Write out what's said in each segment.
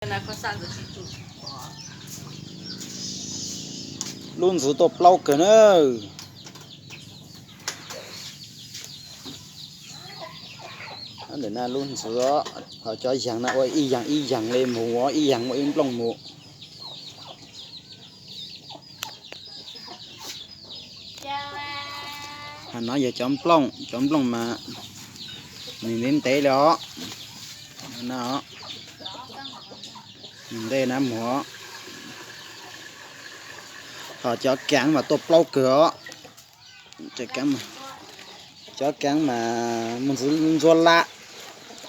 Lub ntxwv tuaj plaub kawg na. Ntawm na lub ntxwv os, ho cov yaas na ua ib yaas ib yaas li mus, ib yaas ua ib nplooj mus. Ho no yog cov nplooj, cov nplooj mas nws ntev ntev li os. Ntev na mus. Ho cov kaav mas tuaj plaub kawg os. Cov kaav mas muaj ntxwv ntxuab lab,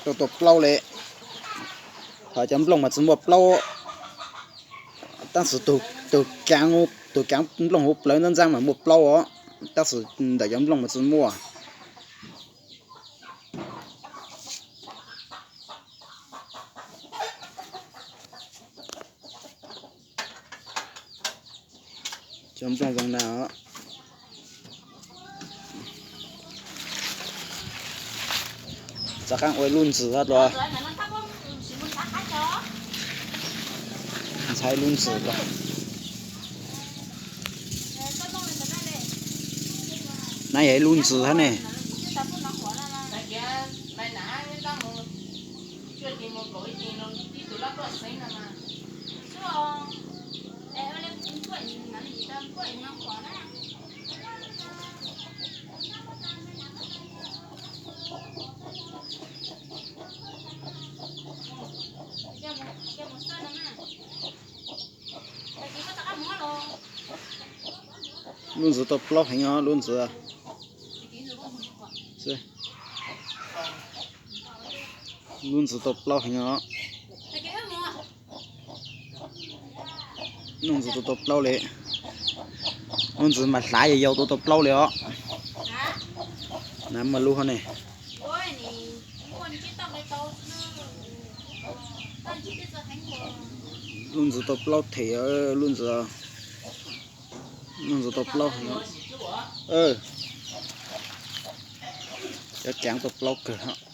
tuaj tuaj plaub li. Ho cov nplooj mas tsis muaj plaub, tab sis tus kaav, tus kaav nplooj hauv plawv ntxab ntxab mas muaj plaub os, tab sis ntawm cov nplooj mas tsis muaj. Cov nplooj zoo na. Rov qab ua ib lub ntxwv hab los. Ntxhais lub ntxwv los. Na yog ib lub ntxwv hab ne. Lub ntxwv tau plaub heev os, lub ntxwv. Lub ntxwv tau plaub heev os. Lub ntxwv tau tau plaub li. Lub ntxwv mas hlav yau yau tau tau plaub li os. Na muaj lub hab ne. Lub ntxwv tau plaub them, lub ntxwv, lub ntxwv tau plaub. Cov kaav tau plaub kawg.